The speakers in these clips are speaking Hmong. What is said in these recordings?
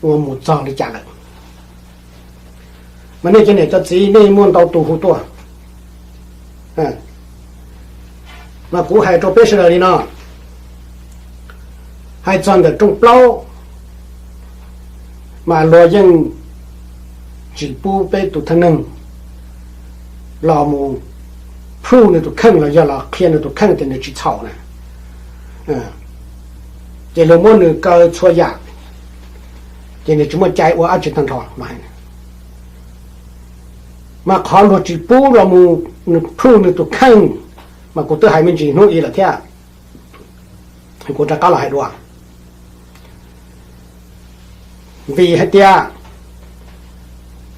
ua mus txog li cas lawm. Mas nej cov niam cov txiv nej muaj ntau tus hu tuaj, mas kuv hais rau peb sawv daws li no, hais txog ntawm rooj plaub mas luag yeej tsis pub peb tus thawj neeg los mus prove nws tus kheej los yog los qhia nws tus kheej tias nws tsis txhaum na. Ces luag muab nws kaw txhua yam, ces nws tsis muaj cai ua dab tsi tag nrho. Mas qhov luag tsis pub los mus prove nws tus kheej mas kuv twb hais me ntsis hnub ib lawm thiab, kuv rov qab los hais dua. Vim hais tias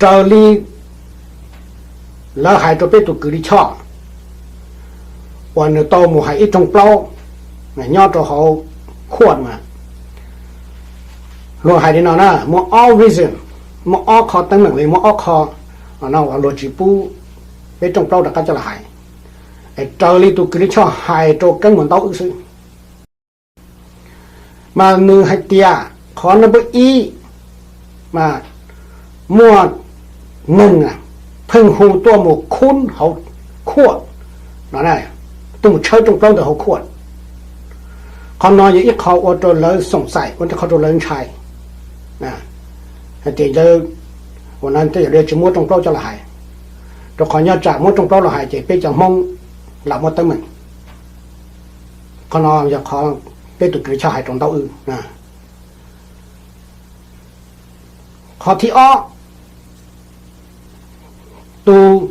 raws li lawv hais rau peb tus kws li choj uas nws tau mus hais ib rooj plaub nyob rau hauv court mas, luag hais li no na, muaj ob reason, muaj ob qho teeb meem li, muaj ob qho no uas luag tsis pub peb rooj plaub rov qab coj los hais. Raws li tus kws li choj hais rau Keeb Muas Ntaub wb xwb, mas nws hais tias qhov no npawb ib mas muaj neeg pheej hu tuaj mus khub hauv court no, tuaj mus tshawb rooj plaub ntawm hauv court. Qhov no yog ib qho ua rau lawv xoom xaim, ua qho rau lawv ntshai hais tias lawv, ua no tej zaum lawv tsis muab rooj plaub coj los hais, rau qhov nyob tsam muab rooj plaub los hais ces peb cov Hmoob lam muaj teeb meem. Qhov no yog qhov peb tus kws li choj hais rau Ntaub wb. Qhov thib ob, tus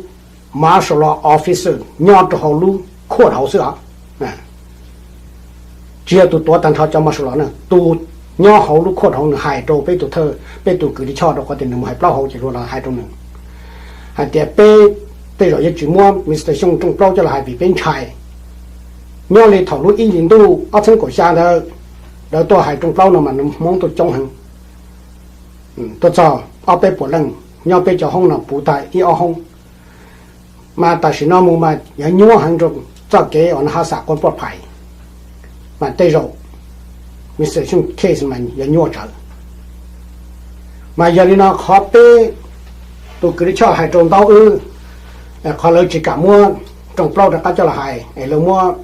martial law officer nyob rau hauv lub court hauv xwb os, tsis yog tus tuav tag nrho cov martial law na, tus nyob hauv lub court hauv nws hais rau peb tus thawj, peb tus kws li choj rau qhov tias nws mus hais plaub hauv ces luag los hais rau nws hais tias peb tej zaum yuav tsis muab Mister Xyooj rooj plaub coj los hais vim peb ntshai. Nyob li thaum lub ib hlis ntuj ob txhiab kaum xya ntawd, lawv tuaj hais rooj plaub no mas nws Hmoob tuaj coob heev, tuaj txog ob peb puas leej, nyob peb cov hoob no puv tag ib ob hoob. Mas tam sim no mus mas yuav nyuaj heev rau txoj kev uas nws haj xam quaj poj phais, mas tej zaum Mister Xyooj case mas yuav nyuaj tsawv. Mas yog li no qhov peb tus kws li choj hais rau Ntaub wb, qhov lawv tsis kam muab rooj plaub rov qab coj los hais es lawv muab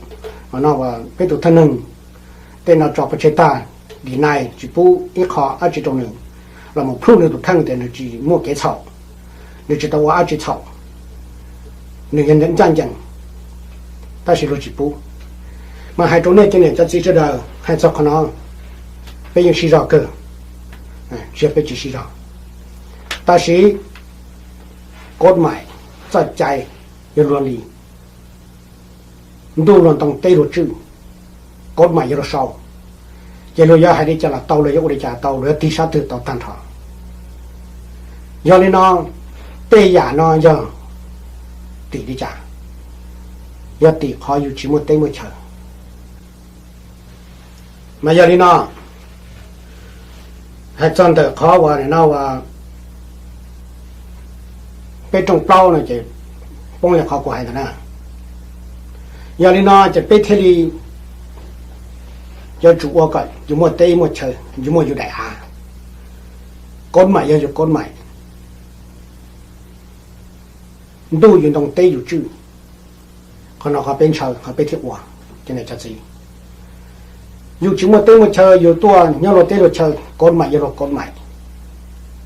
peb tus thawj neeg tej no tso pov tseg tag, deny, tsis pub ib qho dab tsi rau nws los mus prove nws tus kheej tias nws tsis muaj kev txhaum, nws tsis tau ua dab tsi txhaum, nws yog ncaj ncees, tab sis luag tsis pub. Mas hais rau nej cov niam cov txiv sawv daws hais txog qhov no, peb yeej sib zog kawg, tsis yog peb tsis sib zog, tab sis kod maim txoj cai yog luag li, ntuj luag ntoo teb luag tswj, kod maim yog luag sau, ces luag yuav hais li cas los tau, luag yuav ua li cas tau, luag yuav tig sab twg tau tag nrho. Yog li no, tej yam no yog tim li cas? Yog tim qhov yus tsis muaj teb muaj chaw. Mas yog li no, hais txog ntawm qhov uas no uas peb rooj plaub no ces poob li qhov kuv hais ntawd na. Yog li no ces peb thiaj li yuav tsum ua kom yus muaj teb muaj chaw, yus muaj yus daim av. Kod maim yog yus kod maim, ntuj yus ntoo teb yus tswj. Qhov no qhov peb ntshaw, qhov peb thiaj ua. Cov niam cov txiv, yus tsis muaj teb muaj chaw, yus tuaj nyob luag teb luag chaw, kod maim yog luag kod maim,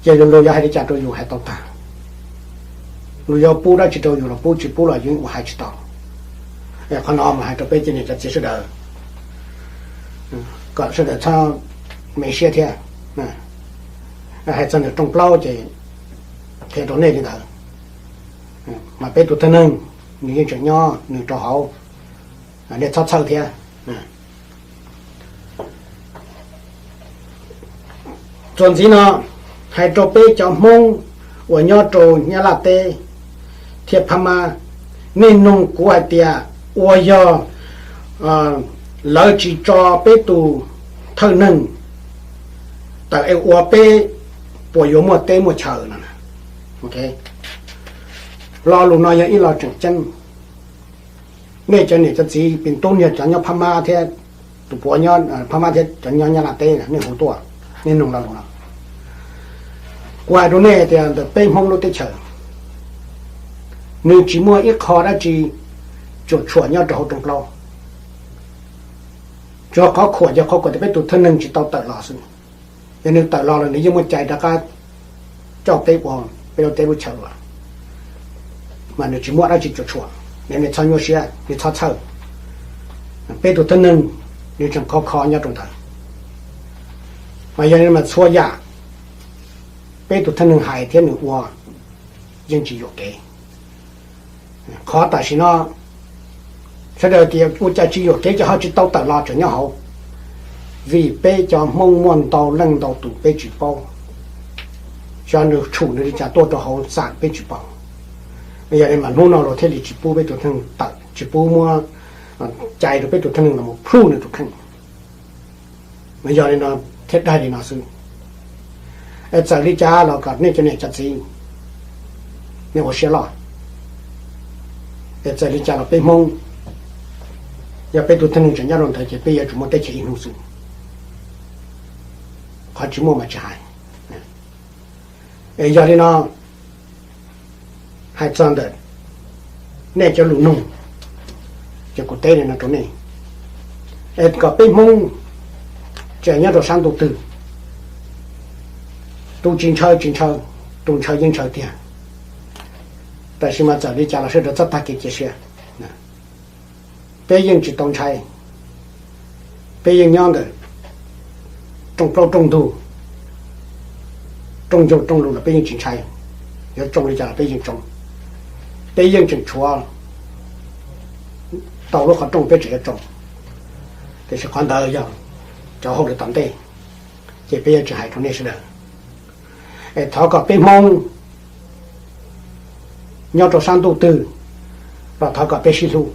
ces luag yuav hais li cas rau yus hais tau tag. Luag yuav pub dab tsi rau yus los pub, tsis pub los yus ua hais tsis tau. Qhov no mas hais rau peb cov niam cov txiv sawv daws kom sawv daws txhob me siab thiab. Hais txog nws rooj plaub ces qhia rau nej li ntawd, mas peb tus thawj neeg nws yeej tseem nyob nws rau hauv, nej txhob txhawj thiab. Txuas ntxiv no, hais rau peb cov Hmoob uas nyob rau Nyab Laj teb thiab Phab Mab, nej noog kuv hais tias ua yog lawv tsis tso peb tus thawj neeg tawm es ua peb puas yuav muaj teb muaj chaw no? Lo lus no yog ib lo tseem ceeb. Nej cov niam cov txiv pis tub niag cov nyob Phab Mab thiab, tus puav nyob Phab Mab thiab cov nyob Nyab Laj teb, nej hu tuaj, nej noog lo lus no. Kuv hais rau nej tias ntawm peb Hmoob lub teb chaws, nws tsis muaj ib qho dab tsi cuam tshuam nyob rau hauv rooj plaub. Tsuas qhov khuam ces qhov khuam tias peb tus thawj neeg tsis tau tawm los xwb. Yog nws tawm los lawm nws yeej muaj cai rov qab coj peb ua peb lub teb lub chaws los, mas nws tsis muaj dab tsi cuam tshuam. Nej txhob nyuaj siab, nej txhob txhawj. Peb tus thawj neeg nws tseem khov kho nyob rau ntawd. Mas yog li mas txhua yam peb tus thawj neeg hais thiab nws ua yeej tsis yuam kev. Qhov tam sim no sawv daws tias ua cas tsis yuam kev ces ho tsis tau tawm los tseem nyob hauv, vim peb cov Hmoob muaj ntau leej ntau tus peb tsis paub, xyov nws tshum nws li cas tuaj rau hauv xam peb tsis paub. Yog li mas hnub no luag thiaj li tsis pub peb tus thawj neeg tawm, tsis pub muab cai rau peb tus thawj neeg los mus plhuj nws tus kheej. Mas yog li no thiaj daig li no xwb. Es txawm li cas los kom nej cov niam cov txiv nej ua siab loj. Es txawm li cas los peb Hmoob, yog peb tus thawj neeg tseem nyob rau ntawd ces peb yuav tsum muaj teb chaws ib hnub xwb. Qhov tsis muaj mas tsis hais. Es yog li no, hais txog ntawm nej cov lus nug, ces kuv teb li no rau nej, es kom peb Hmoob tseem nyob rau sab ntuj twg, tus tsis ntshaw tsis ntshaw, tus ntshaw yeej ntshaw tiag. Tab sis mas txawm li cas los sawv daws txhob tag kev cia siab. Peb yeej tsis tau ntshai, peb yeej nyob ntawm rooj plaub rooj ntug, rooj ncauj rooj lus los peb yeej tsis ntshai. Yuav tsoo li cas los peb yeej tsoo. Peb yeej tseem tshuav tau lub qhov rooj peb tseem yuav tsoo. Tiam sis qhov ntawd yog cov hauj lwm tom ntej, ces peb yuav tsis hais rau nej sawv daws. Es thov kom peb Hmoob nyob rau sab ntuj twg los thov kom peb sib hlub,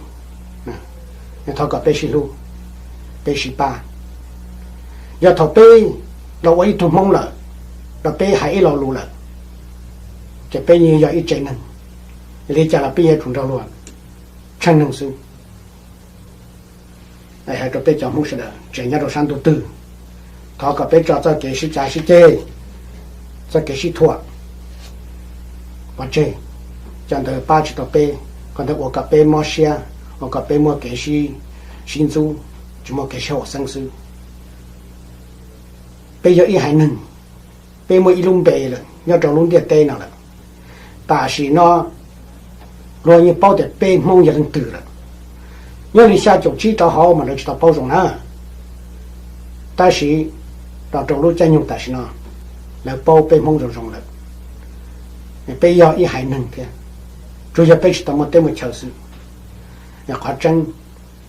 thov kom peb sib hlub, peb sib pab. Yog thaum peb los ua ib tug Hmoob lawm, los peb hais ib lo lus lawm, ces peb yeej yog ib tsev neeg, li cas los peb yuav tsum nrog luag tsheej neeg xwb. Hais rau peb cov Hmoob sawv daws tseem nyob rau sab ntuj twg, thov kom peb tso txoj kev sib cav sib ceg, txoj kev sib thuam pov tseg. Cov ntawd pab tsis tau peb, qhov ntawd ua kom peb mob siab, ua kom peb muaj kev sib ntxub, tsis muaj kev sib haum xeeb xwb. Peb yog ib haiv neeg, peb muaj ib lub npe lawm nyob rau lub ntiaj teb no lawm. Tam sim no luag yeej paub tias peb Hmoob yog leej twg lawm. Nyob li xya caum tsib rov hauv mas lawv tsis tau paub zoo na, tab sis los rau lub caij nyoog tam sim no lawv paub peb Hmoob zoo zoo lawm. Peb yog ib haiv neeg thiab, tsuas yog peb tsis tau muaj teb muaj chaw xwb. Qhov tseeb,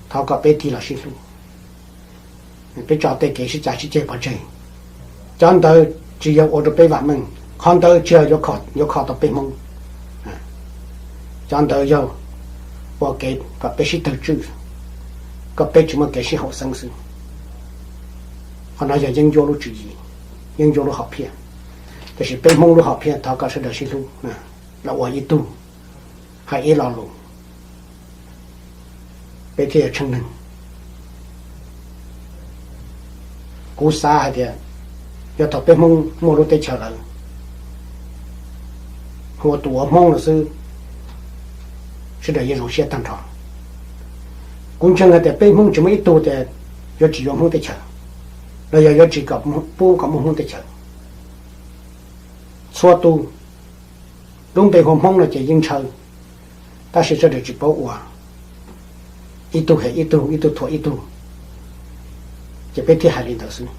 thov kom peb tig los sib hlub, peb tso tej kev sib cav sib ceg pov tseg. Cov ntawd tsis yog ua rau peb vam meej, qhov ntawd tsis yog yuav kho tau peb Hmoob. Cov ntawd yog ua kev kom peb sib tawg tswj, kom peb tsis muaj kev sib haum xeeb xwb. Qhov no yog yeeb ncuab lub tswv yim, yeeb ncuab lub hom phiaj. Tiam sis peb Hmoob lub hom phiaj thov kom sawv daws sib hlub, los ua ib tug, hais ib lo lus, peb thiaj yuav tsheej neeg. Kuv xav hais tias yog thaum peb Hmoob muaj lub teb chaws lawm, hu ua tus ua Hmoob lawm xwb, sawv daws yeej zoo siab tag nrho. Kuv ntseeg hais tias peb Hmoob tsis muaj ib tug tias yuav tsis yuav Hmoob teb chaws, los yog yuav tsis pub kom muaj Hmoob teb chaws. Txhua tus lub npe hu ua Hmoob no ces yeej ntshaw, tab sis sawv daws tsis paub ua, ib tug hem ib tug, ib tug thuam ib tug, ces peb thiaj hais li ntawd xwb.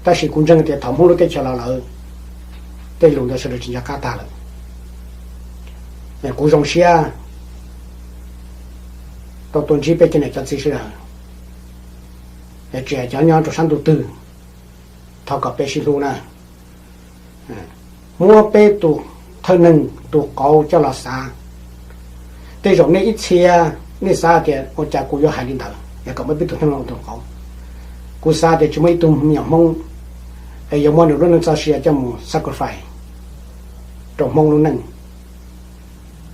Tab sis kuv ntseeg tias thaum Hmoob lub teb chaws los lawm, tej lus ntawd sawv daws tsis nco qab tag lawm. Kuv zoo siab tau tuaj ntsib peb cov niam cov txiv sawv daws, tsis hais cov nyob rau sab ntuj twg, thov kom peb sib hlub na. Muab peb tus thawj neeg tus qauv coj los xav. Tej zaum nej ib txhia nej xav tias ua cas kuv yuav hais li ntawd, yog kom muab peb tus thawj neeg tus qauv. Kuv xav tias tsis muaj ib tug me nyuam Hmoob es yuav muab nws lub neej txoj sia coj mus sacrifice rau Hmoob lub neej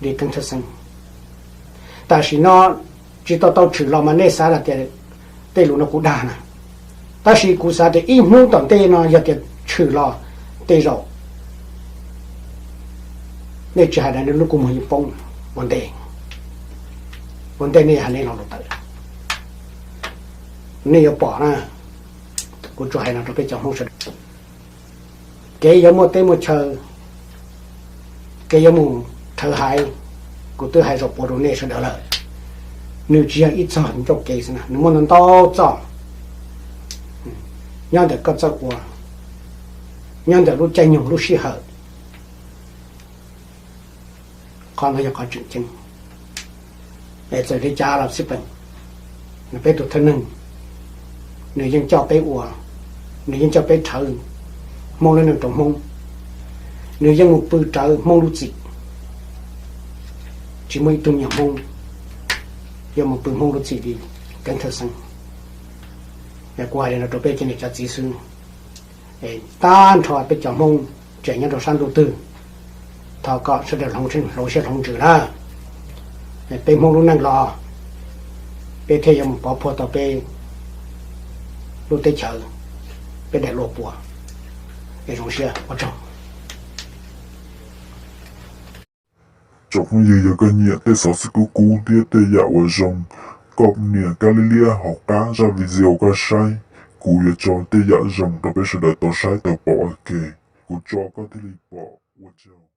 li Keeb Thawj Xeeb. Tam sim no tsis tau tau tshwm los mas nej xav tias tej lus no kuv dag na. Tab sis kuv xav tias ib hnub tom ntej no yog tias tshwm los, tej zaum Nej tsis hais na nej lub kua muag yeej poob ua ntej. Ua ntej nej hais nej los lus tawm, nej yuav pom na. Kuv tsuas hais no rau peb cov Hmoob sawv daws. Kev yuav muaj teb muaj chaw, kev yuav mus rhawv haiv, kuv twb hais zaum puav rau nej sawv daws lawm. Nws tsis yog ib txoj ncauj kev xwb na, nws muaj ntau ntau txoj. Nyob ntawm koj txawj ua, nyob ntawm lub caij nyoog lub sij hawm. Qhov no yog qhov tseem ceeb. Txawm li cas los xij peem, peb tus thawj neeg nws yeej coj peb ua, nws yeej coj peb rhawv Hmoob lub neej rau Hmoob, nws yeej mus pw rawv Hmoob lub txim. Tsis muaj ib tug me nyuam Hmoob yuav mus pw Hmoob lub txim li Keeb Thawj Xeeb. Kuv hais li no rau peb cov niam cov txiv xwb. Tag nrho peb cov Hmoob tseem nyob rau sab ntuj twg, thov kom sawv daws hloov siab hloov ntsws na. Peb Hmoob lub neej los, peb thiaj yuav mus pov puag tau peb lub teb chaws, peb daim luag puas. Es zoo siab ua tsaug. Tsoom phooj ywg, yog koj nyiam tej xov xwm kub kub thiab tej yam uas zoo, koj nias kab liab liab hauv qab zaj video koj saib, kuv yuav tso tej yam zoo rau peb sawv daws tau saib tau pom ua ke. Kuv tso koj thiaj li pom. Ua tsaug.